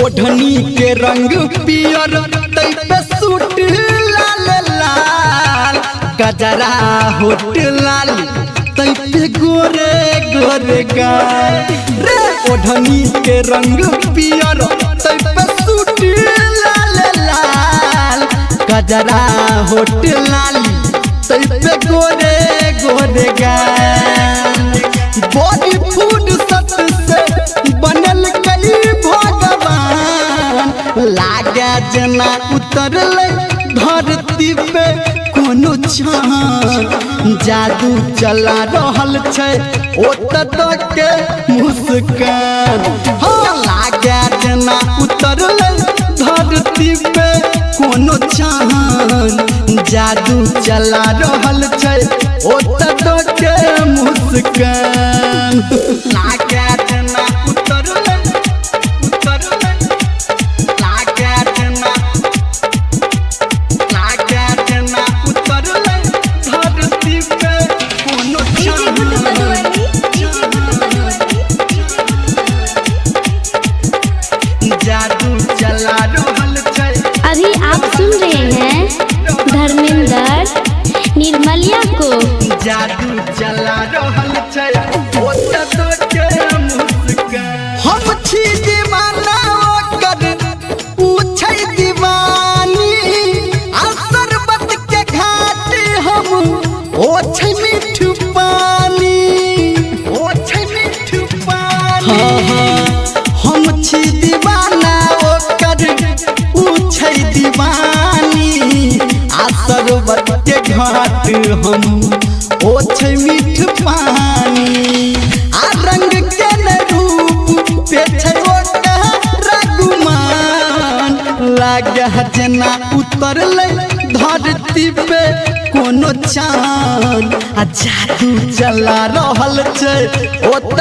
ओढ़नी के रंग पियर तै पे सूट लाल लाल, गजरा होट लाल तै पे गोरे गोरे गाल रे। ओढ़नी के रंग पियर तै पे सूट लाल लाल, गजरा होट लाल तै पे गोरे गोरे गाल। बॉडी फूड सत से बनल कई भगवान, लागे जना उतरल धरती पे कोनो चान। जादू चला रहल छै ओत के मुस्कान, हाँ लागे जना उतरल धरती पे कोनो चान। जादू चला रहल छै ओत के मुस्कान। लागे जना उतरल उतरल, लागे जना, लागे जना उतरल धरती पे कोनो DJ Guddu चान। Madhubani, DJ Guddu Madhubani, DJ Guddu Madhubani. जादू चला रहल छै। अभी आप सुन रहे हैं धर्मेंद्र निर्मलिया को। जादू चला रहल छै ओत के मुस्कान। हम छी दीवाना ओकर ऊ छै दीवानी, आ शरबत के घाट हम ओ छै मीठ पानी, ओ छै मीठ पानी। हाँ हाँ, हम छी दीवाना ओकर ऊ छै दीवानी, आ शरबत के घाट हम ओ छै मीठ पानी। आ रंग के न रूप पे छै ओकर रघुमान, लागे जेना उतरलै धरती पे कोनो चान। आ जादू चला रहल छै ओत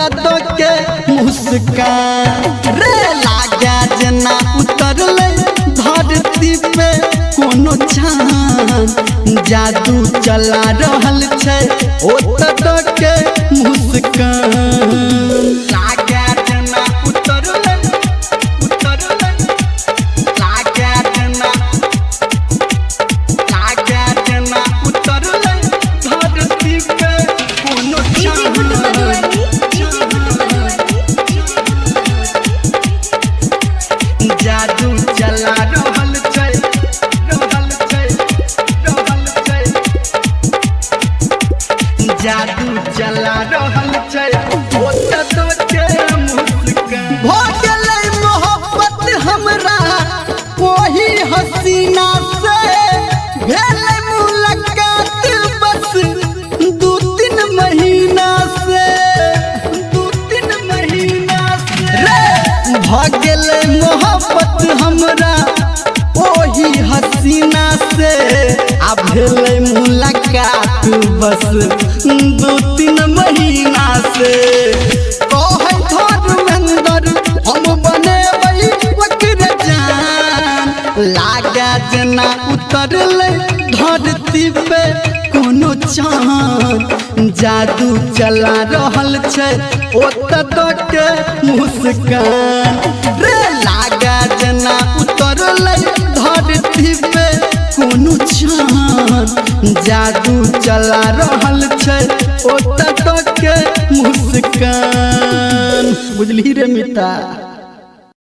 के मुस्कान रे। लागे जेना उतरलै धरती पे कोनो चान, जादू चला रहल छै ओत के मुस्कान। लागे जेना उतरलै उतरलै, लागे जेना, लागे जेना उतरलै धरती पे कोनो DJ Guddu चान। Madhubani, DJ Guddu Madhubani, DJ Guddu Madhubani. जादू चला रहल छै रहल छै रहल छै, जादू चला रहल छै ओत के मुस्कान। भ गेलै मोहब्बत हमरा ओही हसीना से, भेलै मुलाकात बस 2-3 महीना से, 2-3 महीना से रे। भ गेलै मोहब्बत हमरा ओही हसीना से, आ भेलै मुलाकात बस 2-3 महीना से। कहै धर्मेंद्र हम बनेबै ओकर जान, लागे जेना उतरलै धरती पे कोनो चान। जादू चला रहल छै ओत के मुस्कान रे। लागे जेना उतरलै धरती पे कोनो चान, जादू चला रहल छै ओत के मुस्कान। बुझली रे मिता।